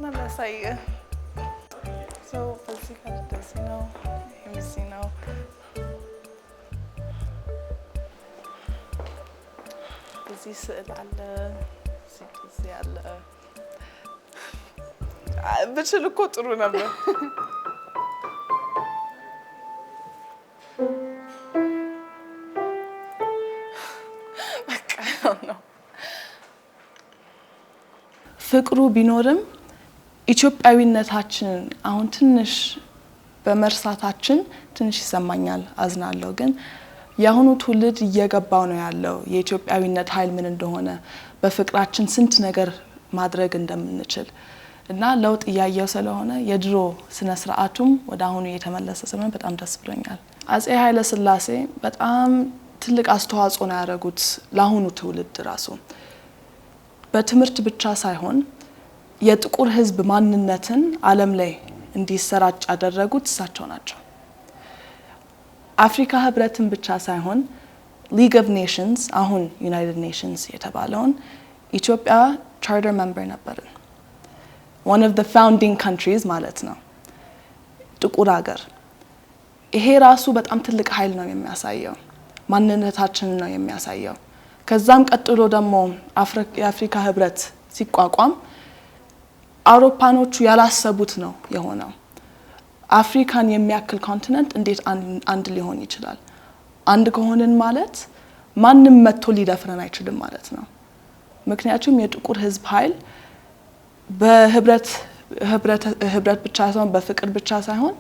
ላሳይ። So በዚህ ጋር እንደዚህ ነው፣ ይሄም እዚህ ነው። እዚህ ስዕል አለ፣ እዚህ አለ። ብችል እኮ ጥሩ ነበር። በቃ ነው። ፍቅሩ ቢኖርም ኢትዮጵያዊነታችንን አሁን ትንሽ በመርሳታችን ትንሽ ይሰማኛል፣ አዝናለሁ። ግን የአሁኑ ትውልድ እየገባው ነው ያለው የኢትዮጵያዊነት ኃይል ምን እንደሆነ፣ በፍቅራችን ስንት ነገር ማድረግ እንደምንችል እና ለውጥ እያየው ስለሆነ የድሮ ስነ ስርዓቱም ወደ አሁኑ እየተመለሰ ስለሆነ በጣም ደስ ብሎኛል። አፄ ኃይለ ሥላሴ በጣም ትልቅ አስተዋጽኦ ነው ያደረጉት ለአሁኑ ትውልድ ራሱ። በትምህርት ብቻ ሳይሆን የጥቁር ሕዝብ ማንነትን ዓለም ላይ እንዲሰራጭ ያደረጉት እሳቸው ናቸው። አፍሪካ ህብረትን ብቻ ሳይሆን League of Nations፣ አሁን United Nations የተባለውን፣ ኢትዮጵያ charter member ነበርን። One of the founding countries ማለት ነው። ጥቁር ሀገር። ይሄ ራሱ በጣም ትልቅ ኃይል ነው የሚያሳየው፣ ማንነታችንን ነው የሚያሳየው። ከዛም ቀጥሎ ደግሞ የአፍሪካ ህብረት ሲቋቋም አውሮፓኖቹ ያላሰቡት ነው የሆነው። አፍሪካን የሚያክል continent እንዴት አንድ ሊሆን ይችላል? አንድ ከሆንን ማለት ማንም መጥቶ ሊደፍረን አይችልም ማለት ነው። ምክንያቱም የጥቁር ህዝብ ኃይል በህብረት ህብረት ብቻ ሳይሆን፣ በፍቅር ብቻ ሳይሆን፣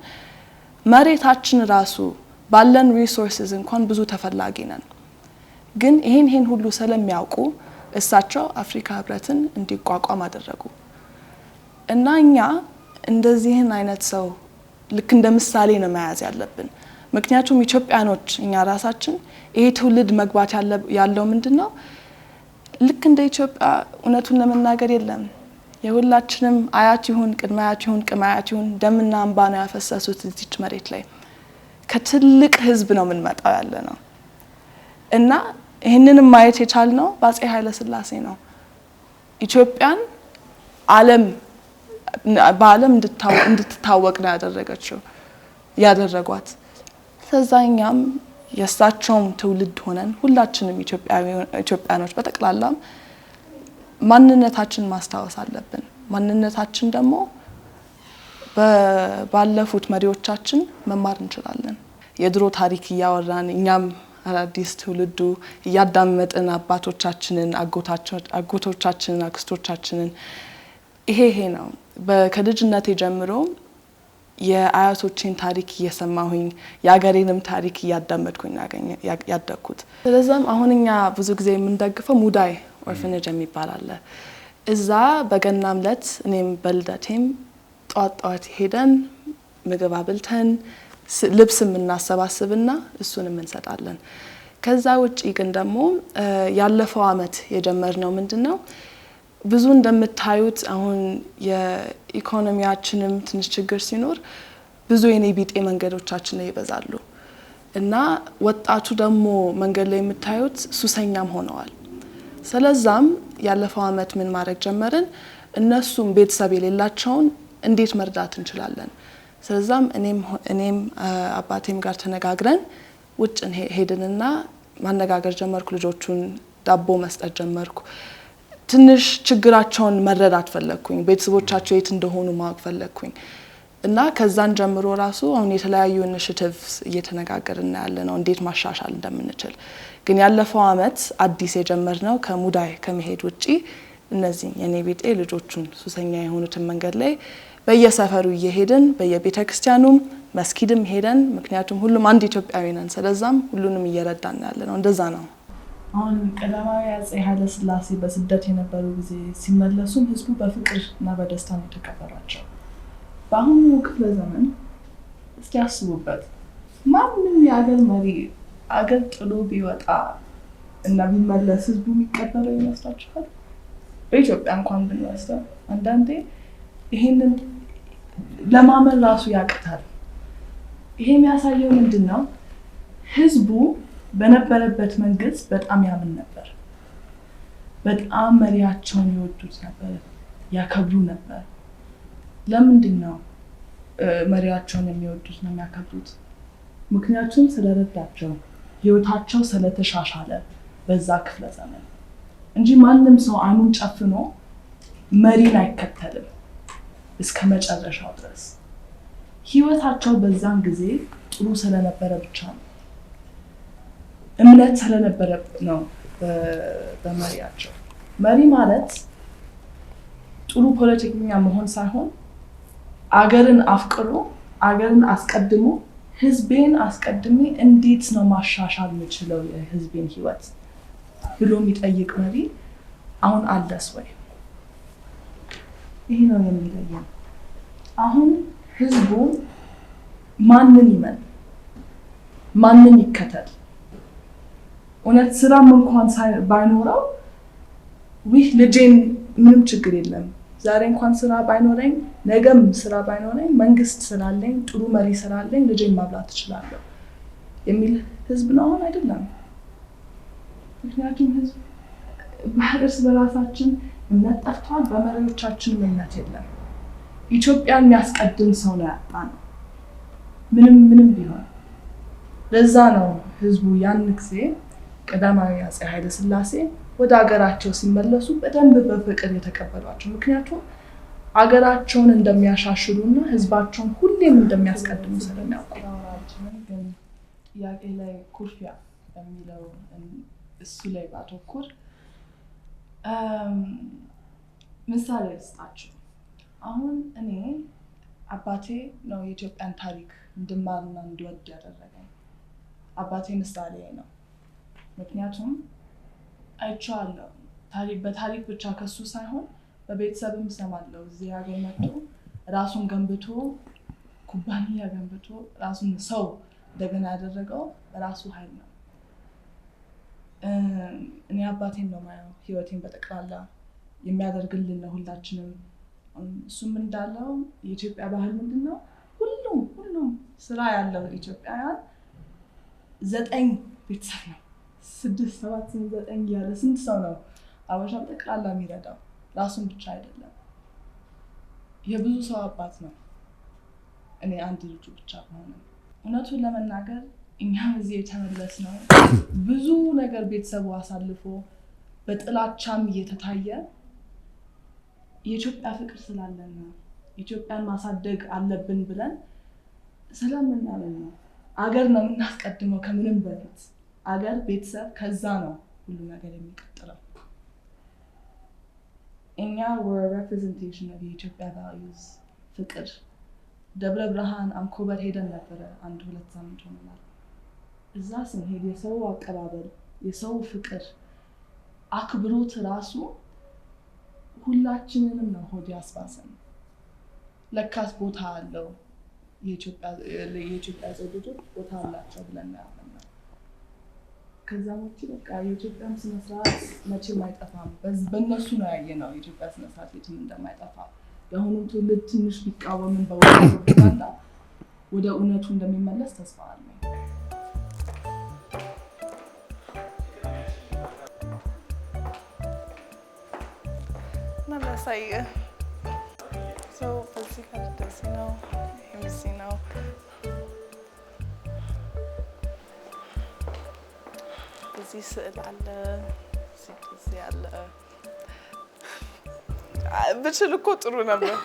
መሬታችን ራሱ ባለን resources እንኳን ብዙ ተፈላጊ ነን። ግን ይሄን ሁሉ ስለሚያውቁ እሳቸው አፍሪካ ህብረትን እንዲቋቋም አደረጉ። እና እኛ እንደዚህን አይነት ሰው ልክ እንደ ምሳሌ ነው መያዝ ያለብን። ምክንያቱም ኢትዮጵያኖች እኛ ራሳችን ይሄ ትውልድ መግባት ያለው ምንድን ነው? ልክ እንደ ኢትዮጵያ እውነቱን ለመናገር የለም። የሁላችንም አያት ይሁን ቅድመ አያት ይሁን ቅድመ አያት ይሁን ደምና እንባ ነው ያፈሰሱት እዚች መሬት ላይ። ከትልቅ ህዝብ ነው የምንመጣው ያለ ነው እና ይህንንም ማየት የቻልነው በአፄ ኃይለ ሥላሴ ነው። ኢትዮጵያን ዓለም በዓለም እንድትታወቅ ነው ያደረጓት። ስለዛ እኛም የእሳቸውም ትውልድ ሆነን ሁላችንም ኢትዮጵያኖች በጠቅላላም ማንነታችን ማስታወስ አለብን። ማንነታችን ደግሞ ባለፉት መሪዎቻችን መማር እንችላለን። የድሮ ታሪክ እያወራን፣ እኛም አዳዲስ ትውልዱ እያዳመጥን አባቶቻችንን፣ አጎቶቻችንን፣ አክስቶቻችንን ይሄ ነው። ከልጅነቴ ጀምሮ የአያቶቼን ታሪክ እየሰማሁኝ የአገሬንም ታሪክ እያዳመጥኩኝ ያደግኩት። ስለዛም አሁን እኛ ብዙ ጊዜ የምንደግፈው ሙዳይ orphanage የሚባል አለ። እዛ በገናም ዕለት እኔም በልደቴም ጠዋት ጠዋት ሄደን ምግብ አብልተን ልብስ የምናሰባስብና እሱንም እንሰጣለን። ከዛ ውጪ ግን ደግሞ ያለፈው አመት የጀመርነው ምንድን ነው? ብዙ እንደምታዩት አሁን የኢኮኖሚያችንም ትንሽ ችግር ሲኖር ብዙ የኔ ቢጤ መንገዶቻችን ላይ ይበዛሉ እና ወጣቱ ደግሞ መንገድ ላይ የምታዩት ሱሰኛም ሆነዋል። ስለዛም ያለፈው አመት ምን ማድረግ ጀመርን? እነሱም ቤተሰብ የሌላቸውን እንዴት መርዳት እንችላለን? ስለዛም እኔም አባቴም ጋር ተነጋግረን ውጭ ሄድንና ማነጋገር ጀመርኩ። ልጆቹን ዳቦ መስጠት ጀመርኩ። ትንሽ ችግራቸውን መረዳት ፈለግኩኝ። ቤተሰቦቻቸው የት እንደሆኑ ማወቅ ፈለግኩኝ። እና ከዛን ጀምሮ ራሱ አሁን የተለያዩ initiatives እየተነጋገርን ያለ ነው እንዴት ማሻሻል እንደምንችል። ግን ያለፈው አመት አዲስ የጀመርነው ከሙዳይ ከመሄድ ውጪ እነዚህ የኔ ቢጤ ልጆቹን ሱሰኛ የሆኑትን መንገድ ላይ በየሰፈሩ እየሄድን በየቤተ ክርስቲያኑም መስጊድም ሄደን፣ ምክንያቱም ሁሉም አንድ ኢትዮጵያዊ ነን። ስለዛም ሁሉንም እየረዳን ያለ ነው። እንደዛ ነው። አሁን ቀዳማዊ አፄ ኃይለ ሥላሴ በስደት የነበሩ ጊዜ ሲመለሱም ህዝቡ በፍቅር እና በደስታ ነው የተቀበሏቸው። በአሁኑ ክፍለ ዘመን እስኪ ያስቡበት፣ ማንም የአገር መሪ አገር ጥሎ ቢወጣ እና ቢመለስ ህዝቡ የሚቀበለው ይመስላችኋል? በኢትዮጵያ እንኳን ብንወስደው አንዳንዴ ይሄንን ለማመን ራሱ ያቅታል። ይሄ የሚያሳየው ምንድን ነው? ህዝቡ በነበረበት መንግስት በጣም ያምን ነበር። በጣም መሪያቸውን ይወዱት ነበር፣ ያከብሩ ነበር። ለምንድን ነው መሪያቸውን የሚወዱት ነው የሚያከብሩት? ምክንያቱም ስለረዳቸው፣ ህይወታቸው ስለተሻሻለ በዛ ክፍለ ዘመን እንጂ ማንም ሰው አይኑን ጨፍኖ መሪን አይከተልም እስከ መጨረሻው ድረስ። ህይወታቸው በዛን ጊዜ ጥሩ ስለነበረ ብቻ ነው፣ እምነት ስለነበረ ነው በመሪያቸው። መሪ ማለት ጥሩ ፖለቲከኛ መሆን ሳይሆን አገርን አፍቅሮ፣ አገርን አስቀድሞ፣ ህዝቤን አስቀድሜ እንዴት ነው ማሻሻል የምችለው የህዝቤን ህይወት ብሎ የሚጠይቅ መሪ አሁን አለስ ወይ? ይሄ ነው የሚለየን። አሁን ህዝቡ ማንን ይመን? ማንን ይከተል? እውነት ስራም እንኳን ባይኖረው ይህ ልጄን ምንም ችግር የለም፣ ዛሬ እንኳን ስራ ባይኖረኝ፣ ነገም ስራ ባይኖረኝ፣ መንግስት ስላለኝ፣ ጥሩ መሪ ስላለኝ ልጄን ማብላት እችላለሁ የሚል ህዝብ ነው አሁን? አይደለም። ምክንያቱም ህዝብ እርስ በራሳችን እምነት ጠፍቷል፣ በመሪዎቻችንም እምነት የለም። ኢትዮጵያን የሚያስቀድም ሰው ነው ያጣነው፣ ምንም ምንም ቢሆን። ለዛ ነው ህዝቡ ያን ጊዜ ቀዳማዊ አፄ ኃይለ ሥላሴ ወደ ሀገራቸው ሲመለሱ በደንብ በፍቅር የተቀበሏቸው። ምክንያቱም አገራቸውን እንደሚያሻሽሉና ህዝባቸውን ሁሌም እንደሚያስቀድሙ ስለሚያውቁ። ግን ጥያቄ ላይ ኩርፊያ በሚለው እሱ ላይ ባተኩር፣ ምሳሌ ልስጣችሁ። አሁን እኔ አባቴ ነው የኢትዮጵያን ታሪክ እንድማርና እንድወድ ያደረገኝ። አባቴ ምሳሌ ነው። ምክንያቱም አይቼዋለሁ። በታሪክ ብቻ ከሱ ሳይሆን በቤተሰብም እሰማለሁ። እዚህ ሀገር መጥቶ ራሱን ገንብቶ፣ ኩባንያ ገንብቶ፣ ራሱን ሰው እንደገና ያደረገው በራሱ ኃይል ነው። እኔ አባቴን ነው ማየው፣ ህይወቴን በጠቅላላ የሚያደርግልን ነው ሁላችንም። እሱም እንዳለው የኢትዮጵያ ባህል ምንድን ነው? ሁሉም ሁሉም ስራ ያለው ኢትዮጵያውያን ዘጠኝ ቤተሰብ ነው። ስድስት፣ ሰባት፣ ስምንት፣ ዘጠኝ እያለ ስንት ሰው ነው አበሻ በጠቅላላ የሚረዳው፣ ራሱን ብቻ አይደለም። የብዙ ሰው አባት ነው። እኔ አንድ ልጁ ብቻ በሆንም፣ እውነቱን ለመናገር እኛም እዚህ የተመለስነው ብዙ ነገር ቤተሰቡ አሳልፎ በጥላቻም እየተታየ የኢትዮጵያ ፍቅር ስላለን ነው። ኢትዮጵያን ማሳደግ አለብን ብለን ስለምናምን ነው። አገር ነው የምናስቀድመው ከምንም በፊት፣ አገር፣ ቤተሰብ፣ ከዛ ነው ሁሉ ነገር የሚቀጥለው። እኛ we're a representation of የኢትዮጵያ values፣ ፍቅር። ደብረ ብርሃን አንኮበር ሄደን ነበረ፣ አንድ 2 ሳምንት ሆኖናል። እዛ ስንሄድ የሰው አቀባበል፣ የሰው ፍቅር፣ አክብሮት ራሱ ሁላችንንም ነው ሆድ ያስባሰን። ለካስ ቦታ አለው፣ የኢትዮጵያ ልጆች ቦታ አላቸው ብለን ነው ያመንነው። ከዛ ውጭ በቃ የኢትዮጵያም ስነስርዓት መቼም አይጠፋም። በእነሱ ነው ያየነው የኢትዮጵያ ስነስርዓት የትም እንደማይጠፋ። የአሁኑም ትውልድ ትንሽ ቢቃወምን በፕሮፓጋንዳ ወደ እውነቱ እንደሚመለስ ተስፋ አለኝ። እና ላሳይህ። So በዚህ ጋር እንደዚህ ነው፣ ይሄም እዚህ ነው። እዚህ ስዕል አለ፣ እዚህ እዚህ አለ። ብችል እኮ ጥሩ ነበር።